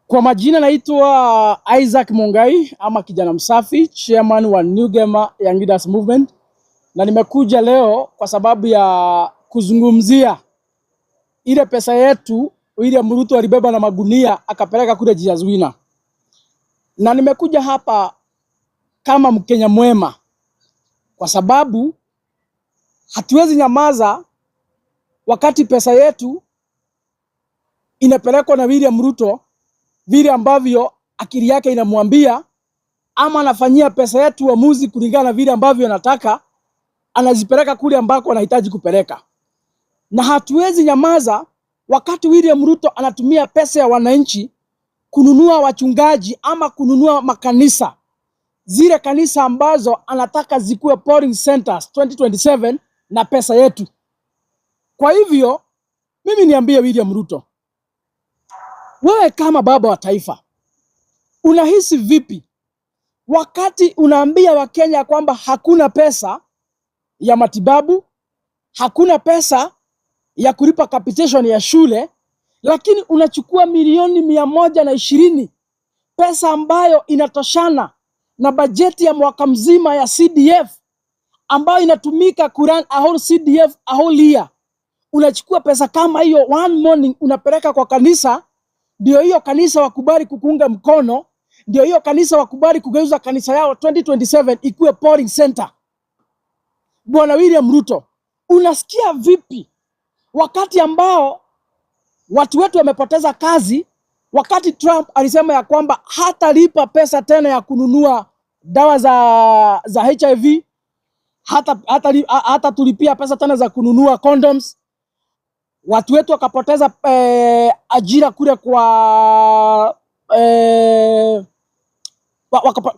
Kwa majina naitwa Isaac Mungai ama kijana msafi, chairman wa New Gema Young Leaders Movement, na nimekuja leo kwa sababu ya kuzungumzia ile pesa yetu William Ruto alibeba na magunia akapeleka kule Jesus Winner, na nimekuja hapa kama Mkenya mwema kwa sababu hatuwezi nyamaza wakati pesa yetu inapelekwa na William Ruto vile ambavyo akili yake inamwambia, ama anafanyia pesa yetu uamuzi kulingana na vile ambavyo anataka, anazipeleka kule ambako anahitaji kupeleka. Na hatuwezi nyamaza wakati William Ruto anatumia pesa ya wananchi kununua wachungaji ama kununua makanisa, zile kanisa ambazo anataka zikuwe polling centers 2027 na pesa yetu. Kwa hivyo mimi niambie William Ruto, wewe kama baba wa taifa unahisi vipi wakati unaambia Wakenya kwamba hakuna pesa ya matibabu, hakuna pesa ya kulipa capitation ya shule, lakini unachukua milioni 120, pesa ambayo inatoshana na bajeti ya mwaka mzima ya CDF ambayo inatumika kurun a whole CDF a whole year. Unachukua pesa kama hiyo one morning unapeleka kwa kanisa, ndio hiyo kanisa wakubali kukuunga mkono, ndio hiyo kanisa wakubali kugeuza kanisa yao 2027 ikuwe polling center. Bwana William Ruto, unasikia vipi wakati ambao watu wetu wamepoteza kazi, wakati Trump alisema ya kwamba hatalipa pesa tena ya kununua dawa za HIV, hata tulipia pesa tena za kununua condoms. Watu wetu wakapoteza ajira kule kwa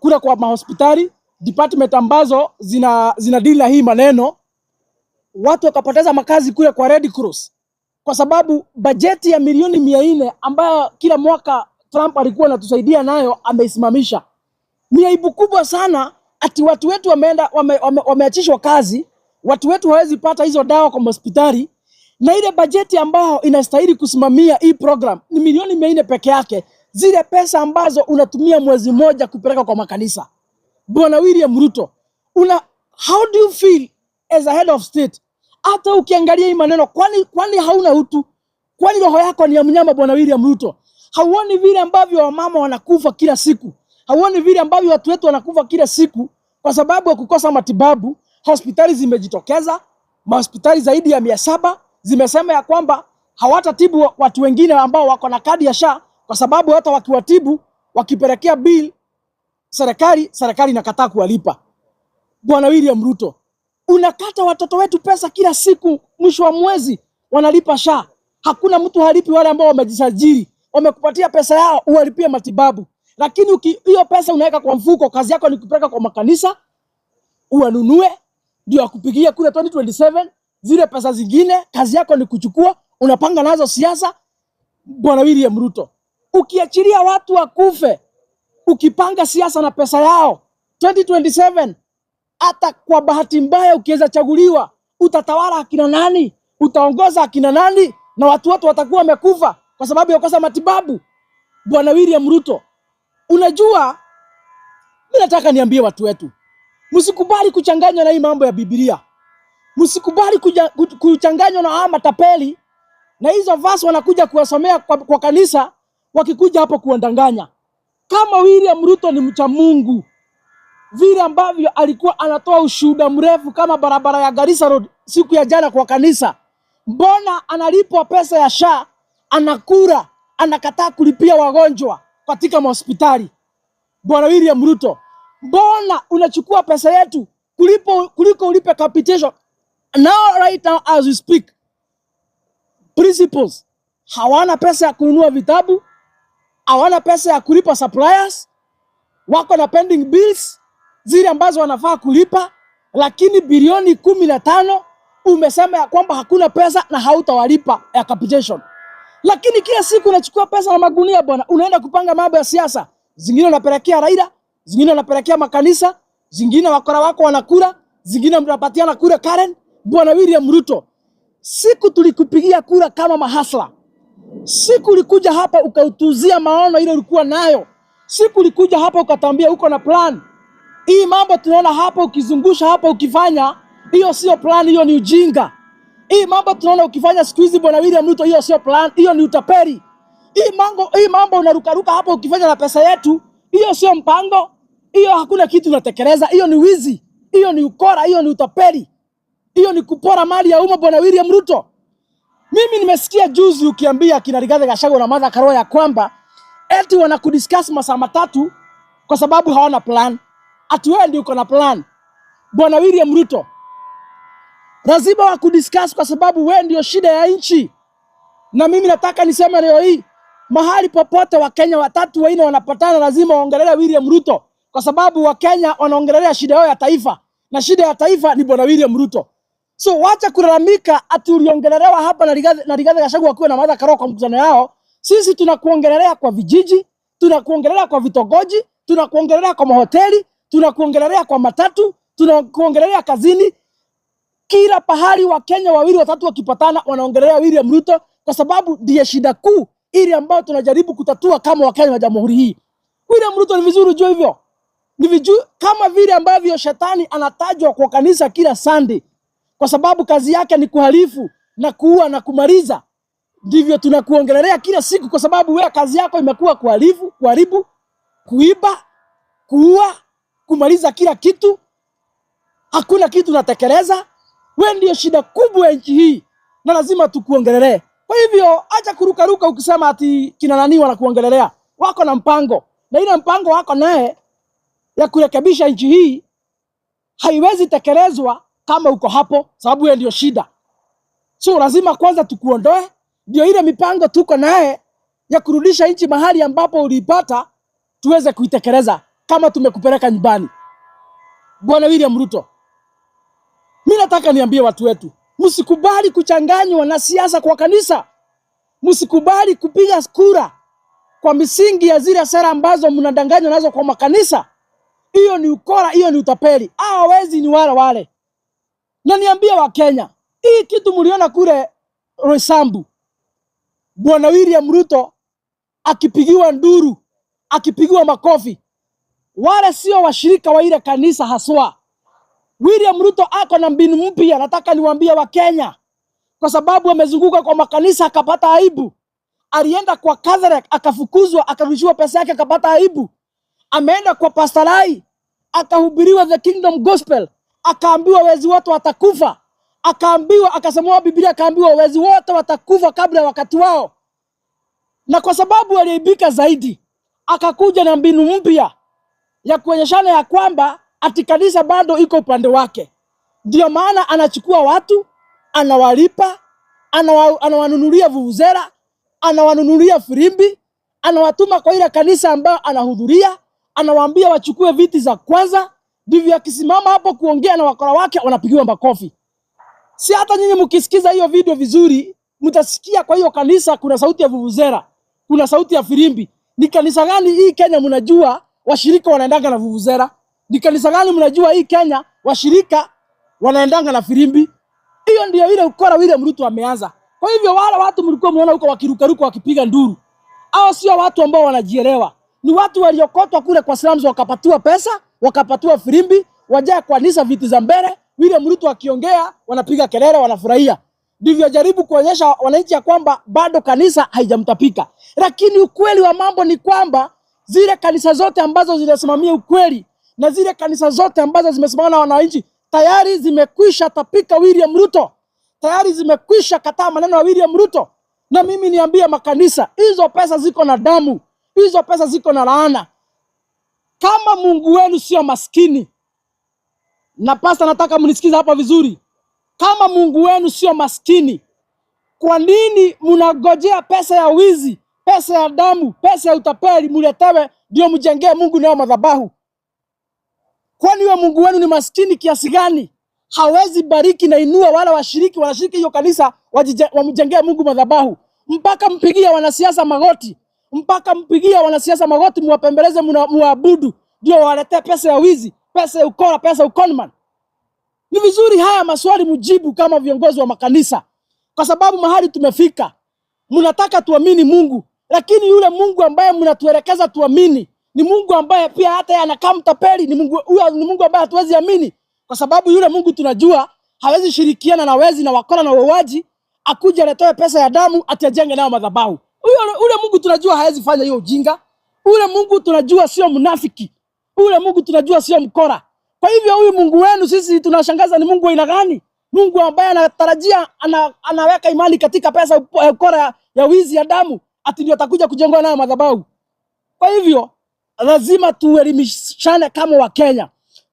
kule kwa mahospitali department ambazo zina deal na hii maneno, watu wakapoteza makazi kule kwa Red Cross kwa sababu bajeti ya milioni 400 ambayo kila mwaka Trump alikuwa anatusaidia nayo ameisimamisha. Ni aibu kubwa sana ati watu wetu wameenda wameachishwa kazi, watu wetu hawezi pata hizo dawa kwa hospitali, na ile bajeti ambayo inastahili kusimamia hii program ni milioni 400 peke yake, zile pesa ambazo unatumia mwezi mmoja kupeleka kwa makanisa. Bwana William Ruto, how do you feel as a head of state? Hata ukiangalia hii maneno, kwani hauna utu? Kwani roho yako ni ya mnyama, Bwana William Ruto? Hauoni vile ambavyo wamama wanakufa kila siku? Hauoni vile ambavyo watu wetu wanakufa kila siku kwa sababu ya kukosa matibabu? Hospitali zimejitokeza, mahospitali zaidi ya 700 zimesema ya kwamba hawatatibu watu wengine ambao wako na kadi ya SHA kwa sababu hata wakiwatibu, wakipelekea bill serikali, serikali inakataa kuwalipa. Bwana William Ruto, unakata watoto wetu pesa kila siku, mwisho wa mwezi wanalipa SHA. Hakuna mtu halipi, wale ambao wamejisajili wamekupatia pesa yao uwalipie matibabu, lakini hiyo pesa unaweka kwa mfuko, kazi yako ni kupeleka kwa makanisa uwanunue ndio akupigia kura 2027. Zile pesa zingine kazi yako ni kuchukua, unapanga nazo siasa. Bwana William Ruto, ukiachilia watu wakufe, ukipanga siasa na pesa yao 2027, hata kwa bahati mbaya ukiweza chaguliwa, utatawala akina nani? Utaongoza akina nani? Na watu wote watakuwa wamekufa kwa sababu ya kukosa matibabu. Bwana William Ruto, unajua mimi nataka niambie watu wetu, msikubali kuchanganywa na hii mambo ya Biblia, msikubali kuchanganywa na haya matapeli na hizo verse wanakuja kuwasomea kwa kanisa, wakikuja hapo kuwadanganya. Kama William Ruto ni mcha Mungu, vile ambavyo alikuwa anatoa ushuhuda mrefu kama barabara ya Garissa Road siku ya jana kwa kanisa, mbona analipwa pesa ya SHA, anakura, anakataa kulipia wagonjwa katika mahospitali? Bwana William Ruto, mbona unachukua pesa yetu kuliko ulipe capitation? Now, right now as we speak, principals hawana pesa ya kununua vitabu, hawana pesa ya kulipa suppliers, wako na pending bills zile ambazo wanafaa kulipa, lakini bilioni 15 umesema ya kwamba hakuna pesa na hautawalipa ya capitation. Lakini kila siku unachukua pesa na magunia bwana, unaenda kupanga mambo ya siasa, zingine unapelekea Raila, zingine unapelekea makanisa, zingine wakora wako wanakula, zingine mnapatiana kura Karen. Bwana William Ruto, siku tulikupigia kura kama mahasla, Siku ulikuja hapa ukautuzia maono ile ulikuwa nayo. Siku ulikuja hapa ukatambia uko na plan. Hii mambo tunaona hapa ukizungusha hapa ukifanya, hiyo sio plan, hiyo ni ujinga. Hii mambo tunaona ukifanya siku hizi, Bwana William Ruto, hiyo sio plan, hiyo ni utapeli. Hii mambo unarukaruka hapa ukifanya na pesa yetu, hiyo sio mpango, hiyo hakuna kitu unatekeleza, hiyo ni wizi, hiyo ni ukora, hiyo ni utapeli, hiyo ni kupora mali ya umma, Bwana William Ruto. Mimi nimesikia juzi ukiambia kina Rigathi Gachagua na Martha Karua ya kwamba eti wanakudiscuss masaa 3 kwa sababu hawana plan. Ati wewe ndio uko na plan. Bwana William Ruto, lazima wakudiscuss kwa sababu wewe ndio shida ya nchi. Na mimi nataka niseme leo hii, mahali popote Wakenya watatu wanne wanapatana, lazima waongelele William Ruto, kwa sababu Wakenya wanaongelelea shida yao ya taifa, na shida ya taifa ni Bwana William Ruto. So wacha kulalamika ati uliongelelewa hapa na Rigathi Gachagua wakiwa na Martha Karua kwa mkutano yao. Sisi tunakuongelelea kwa vijiji, tunakuongelelea kwa vitongoji, tunakuongelelea kwa mahoteli, tunakuongelelea kwa matatu, tunakuongelelea kazini. Kila pahali Wakenya wawili watatu wakipatana wanaongelea William Ruto kwa sababu ndiye shida kuu ili ambayo tunajaribu kutatua kama Wakenya wa jamhuri hii. William Ruto, ni vizuri ujue hivyo. Ni vizuri kama vile ambavyo shetani anatajwa kwa kanisa kila Sunday kwa sababu kazi yake ni kuhalifu na kuua na kumaliza, ndivyo tunakuongelelea kila siku, kwa sababu wewe kazi yako imekuwa kuhalifu, kuharibu, kuiba, kuua, kumaliza kila kitu. Hakuna kitu unatekeleza. Wewe ndio shida kubwa ya nchi hii na lazima tukuongelelee. Kwa hivyo acha kurukaruka ukisema ati kina nani wanakuongelelea. Wako na mpango, na ile mpango wako naye ya kurekebisha nchi hii haiwezi tekelezwa kama uko hapo, sababu wewe ndio shida. So lazima kwanza tukuondoe, ndio ile mipango tuko naye ya kurudisha nchi mahali ambapo uliipata tuweze kuitekeleza kama tumekupeleka nyumbani. Bwana William Ruto, mi nataka niambie watu wetu, msikubali kuchanganywa na siasa kwa kanisa. Msikubali kupiga kura kwa misingi ya zile sera ambazo mnadanganywa nazo kwa makanisa. Hiyo ni ukora, hiyo ni utapeli. Hawa wezi ni wale wale. Na niambie Wakenya, hii kitu mliona kule Roysambu, Bwana William Ruto akipigiwa nduru, akipigiwa makofi, wale sio washirika wa ile kanisa haswa. William Ruto ako na mbinu mpya, nataka niwaambie Wakenya, kwa sababu amezunguka kwa makanisa akapata aibu. Alienda kwa Catholic akafukuzwa, akarudishiwa pesa yake akapata aibu. Ameenda kwa Pastor Lai akahubiriwa the kingdom gospel, akaambiwa wezi wote watakufa, akaambiwa, akasomewa Biblia, akaambiwa wezi wote watakufa kabla ya wakati wao. Na kwa sababu aliaibika zaidi, akakuja na mbinu mpya ya kuonyeshana ya kwamba ati kanisa bado iko upande wake. Ndio maana anachukua watu, anawalipa, anawanunulia vuvuzela, anawanunulia firimbi, anawatuma kwa ile kanisa ambayo anahudhuria, anawaambia wachukue viti za kwanza. Ndivyo akisimama hapo kuongea na wakora wake wanapigiwa makofi. Si hata nyinyi mkisikiza hiyo video vizuri, mtasikia kwa hiyo kanisa kuna sauti ya vuvuzela, kuna sauti ya firimbi. Ni kanisa gani hii Kenya mnajua washirika wanaendanga na vuvuzela? Ni kanisa gani mnajua hii Kenya washirika wanaendanga na firimbi? Hiyo ndio ile ukora William Ruto ameanza. Kwa hivyo wale watu mlikuwa mnaona huko wakirukaruka wakipiga nduru, hao sio watu ambao wanajielewa. Ni watu waliokotwa kule kwa slums, wakapatiwa pesa, wakapatiwa firimbi, wajaa kwa kanisa viti za mbele. William Ruto akiongea wanapiga kelele, wanafurahia. Ndivyo jaribu kuonyesha wananchi ya kwamba bado kanisa haijamtapika, lakini ukweli wa mambo ni kwamba zile kanisa zote ambazo zinasimamia ukweli na zile kanisa zote ambazo zimesimama na wananchi tayari zimekwisha tapika William Ruto, tayari zimekwisha kataa maneno ya William Ruto. Na mimi niambie makanisa, hizo pesa ziko na damu, hizo pesa ziko na laana. Kama Mungu wenu sio maskini, na pasta, nataka mnisikize hapa vizuri. Kama Mungu wenu sio maskini, kwa nini mnagojea pesa ya wizi, pesa ya damu, pesa ya utapeli muletewe ndio mjengee Mungu nayo madhabahu? Kwani huyo Mungu wenu ni maskini kiasi gani? Hawezi bariki na inua wala washiriki wanashiriki hiyo kanisa wamjengee Mungu madhabahu, mpaka mpigie wanasiasa magoti, mpaka mpigie wanasiasa magoti, muwapembeleze, muabudu, ndio waletee pesa ya wizi, pesa ya ukora, pesa ya uconman. Ni vizuri haya maswali mjibu kama viongozi wa makanisa, kwa sababu mahali tumefika, Mnataka tuamini Mungu, lakini yule Mungu ambaye mnatuelekeza tuamini ni Mungu ambaye pia hata yeye anakaa mtapeli. Ni Mungu huyo, ni Mungu ambaye hatuwezi amini, kwa sababu yule Mungu tunajua hawezi shirikiana na wezi na wakora na wauaji, akuja aletoe pesa ya damu ati ajenge nayo madhabahu. Huyo ule Mungu tunajua hawezi fanya hiyo ujinga. Ule Mungu tunajua sio mnafiki. Ule Mungu tunajua sio mkora. Kwa hivyo huyu Mungu wenu sisi tunashangaza ni Mungu wa aina gani? Mungu ambaye anatarajia anaweka imani katika pesa ukora ya wizi ya damu ati ndio atakuja kujenga nayo madhabahu. Kwa hivyo lazima tuelimishane kama Wakenya,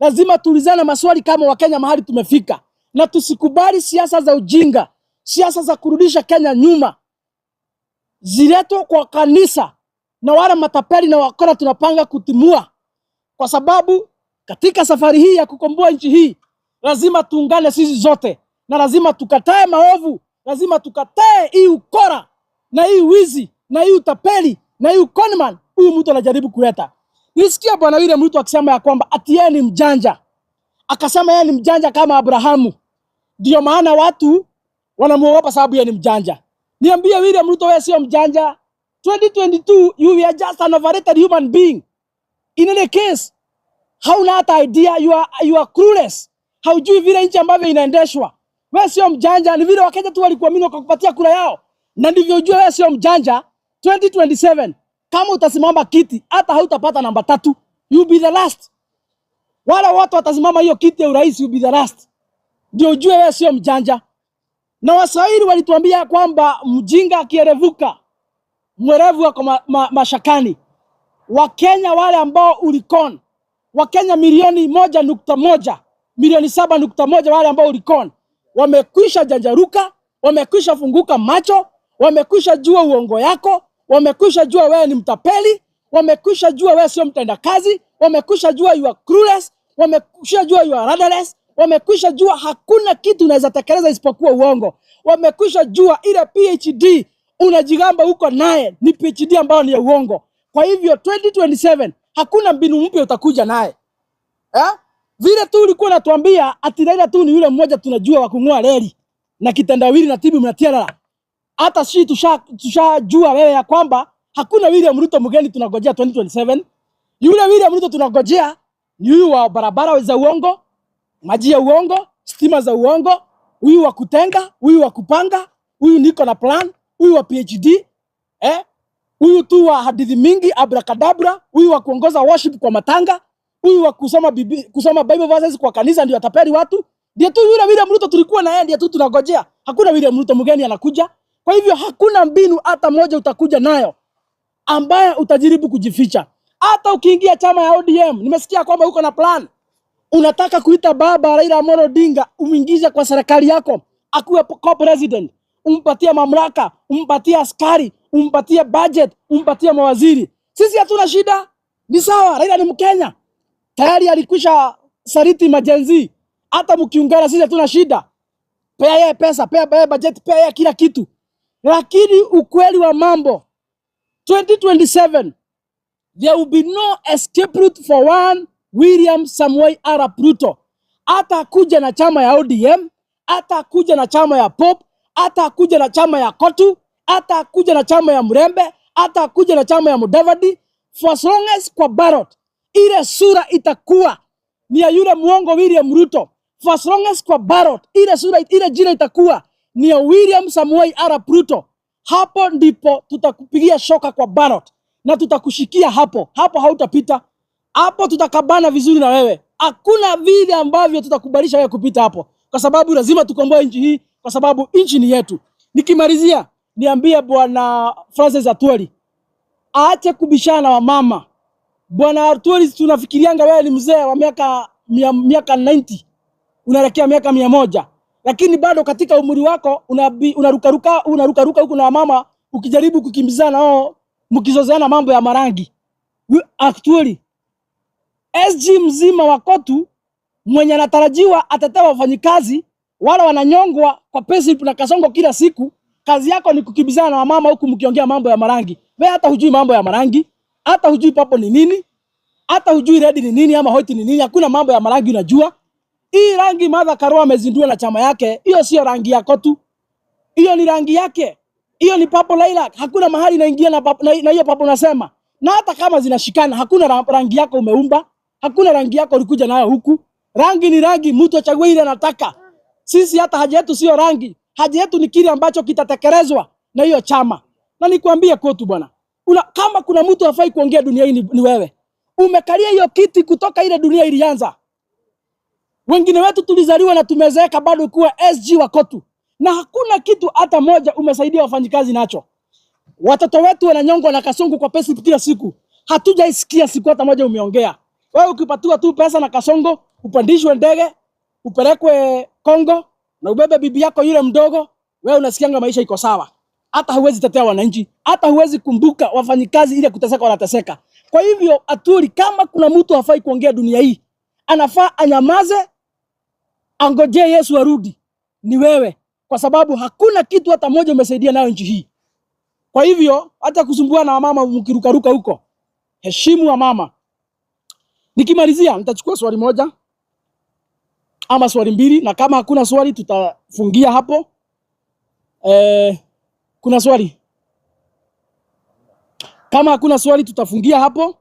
lazima tuulizane maswali kama Wakenya mahali tumefika, na tusikubali siasa za ujinga, siasa za kurudisha Kenya nyuma ziletwe kwa kanisa na wale matapeli na wakora tunapanga kutimua, kwa sababu katika safari hii ya kukomboa nchi hii lazima tuungane sisi zote, na lazima tukatae maovu, lazima tukatae hii ukora na hii wizi na hii utapeli na hii conman huyu mtu anajaribu kuleta. Nilisikia bwana William Ruto akisema ya kwamba ati yeye ni mjanja, akasema yeye ni mjanja kama Abrahamu, ndio maana watu wanamuogopa sababu yeye ni mjanja. Niambie William Ruto, wewe sio mjanja. 2022 you were just an overrated human being. In any case, hauna hata idea, you are clueless. Haujui vile nchi ambavyo inaendeshwa. Wewe sio mjanja, ni vile Wakenya tu walikuamini wakakupatia kura yao. Na ndivyo ujue wewe sio mjanja. 2027 kama utasimama kiti hata hautapata namba 3, you be the last. Wale watu watasimama hiyo kiti ya urais, you be the last. Ndio ujue wewe sio mjanja. Na Waswahili walituambia kwamba mjinga akierevuka, mwerevu ako mashakani. Wakenya wale ambao ulicon, Wakenya milioni 1.1, milioni 7.1 wale ambao ulicon, wamekwisha janjaruka, wamekwisha funguka macho, wamekwisha jua uongo yako, wamekwisha jua wewe ni mtapeli, wamekwisha jua wewe sio mtendakazi, wamekwisha jua you are clueless, wamekwisha jua you are rudderless, wamekwisha jua hakuna kitu unaweza tekeleza isipokuwa uongo. Wamekwisha jua ile PhD unajigamba huko naye ni PhD ambayo ni ya uongo. Kwa hivyo 2027 hakuna mbinu mpya utakuja naye eh? Vile tu ulikuwa unatuambia ati Raila tu ni yule mmoja tunajua wa kung'oa reli na kitendawili na tibu mnatiarara. Hata si tushajua wewe ya kwamba hakuna William Ruto mgeni tunagojea 2027. Yule William Ruto tunagojea ni huyu wa barabara za uongo, maji ya uongo, stima za uongo, huyu wa kutenga, huyu wa kupanga, huyu niko na plan, huyu wa PhD, eh? Huyu tu wa hadithi mingi abracadabra, huyu wa kuongoza worship kwa matanga, huyu wa kusoma Bible verses kwa kanisa ndio atapeli watu. Ndio tu yule William Ruto tulikuwa na yeye, ndio tu tunagojea. Hakuna William Ruto mgeni anakuja. Kwa hivyo hakuna mbinu hata moja utakuja nayo ambaye utajaribu kujificha. Hata ukiingia chama ya ODM, nimesikia kwamba uko na plan. Unataka kuita baba Raila Amolo Odinga umwingize kwa serikali yako, akuwe co-president, umpatie mamlaka, umpatie askari, umpatie budget, umpatie mawaziri. Sisi hatuna shida, ni sawa. Raila ni Mkenya tayari, alikwisha saliti maGen Z. Hata mkiungana, sisi hatuna shida. Pea yeye pesa, pea yeye budget, pea yeye kila kitu, lakini ukweli wa mambo 2027 there will be no escape route for one William Samoei Arap Ruto. Hata kuja na chama ya ODM, hata kuja na chama ya Pop, hata kuja na chama ya Kotu, hata kuja na chama ya Mrembe, hata kuja na chama ya Mudavadi, for as long as kwa ballot ile sura itakuwa ni ya yule muongo William Ruto. For as long as kwa ballot ile sura, ile jina itakuwa ni ya William Samoei Arap Ruto, hapo ndipo tutakupigia shoka kwa ballot na tutakushikia hapo hapo, hautapita hapo, tutakabana vizuri na wewe. Hakuna vile ambavyo tutakubalisha wewe kupita hapo, kwa sababu lazima tukomboe nchi hii, kwa sababu nchi ni yetu. Nikimalizia, niambie bwana Francis Atwoli aache kubishana na wamama. Bwana Atwoli, tunafikirianga wewe ni mzee wa miaka 90 unaelekea miaka 100, lakini bado katika umri wako unarukaruka unarukaruka huku na wamama ukijaribu kukimbizana nao mkizozeana mambo ya marangi. Actually SG mzima wa Kotu mwenye anatarajiwa atetea wafanyikazi wala wananyongwa kwa payslip na kasongo kila siku, kazi yako ni kukimbizana na wamama huku mkiongea mambo ya marangi. Wewe hata hujui mambo ya marangi, hata hujui purple ni nini, hata hujui red ni nini ama white ni nini. Hakuna mambo ya marangi unajua. Hii rangi Martha Karua amezindua na chama yake, hiyo sio rangi yako tu, hiyo ni rangi yake. Hiyo ni purple lilac, hakuna mahali inaingia na hiyo purple unasema. Na hata kama zinashikana, hakuna rangi yako umeumba, hakuna rangi yako ulikuja nayo huku. Rangi ni rangi, mtu achague ile anataka. Sisi hata haja yetu sio rangi, haja yetu ni kile ambacho kitatekelezwa na hiyo chama. Na nikwambie kwetu bwana, kama kuna mtu hafai kuongea dunia hii ni wewe. Umekalia hiyo kiti kutoka ile dunia ilianza. Wengine wetu tulizaliwa na tumezeeka bado kuwa SG wa KOTU, na hakuna kitu hata moja umesaidia wafanyikazi nacho. Watoto wetu wananyongwa na Kasongo kwa pesa kila siku, hatujaisikia siku hata moja umeongea. Wewe ukipatiwa tu pesa na Kasongo, upandishwe ndege upelekwe Kongo na ubebe bibi yako yule mdogo, wewe unasikianga maisha iko sawa. Hata huwezi tetea wananchi, hata huwezi kumbuka wafanyikazi ile kuteseka wanateseka. Kwa hivyo Atwoli, kama kuna mtu hafai kuongea dunia hii, anafaa anyamaze, angojee Yesu arudi, ni wewe, kwa sababu hakuna kitu hata moja umesaidia nayo nchi hii. Kwa hivyo hata kusumbua na wamama mkirukaruka huko, heshimu wamama. Nikimalizia nitachukua swali moja ama swali mbili, na kama hakuna swali tutafungia hapo. Kuna swali? Kama hakuna swali tutafungia hapo.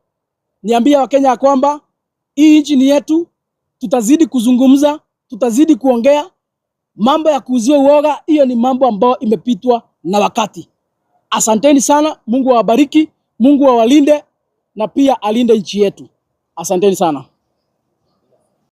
Niambie Wakenya ya kwamba hii nchi ni yetu, tutazidi kuzungumza, tutazidi kuongea. Mambo ya kuuziwa uoga, hiyo ni mambo ambayo imepitwa na wakati. Asanteni sana, Mungu awabariki, Mungu awalinde na pia alinde nchi yetu. Asanteni sana.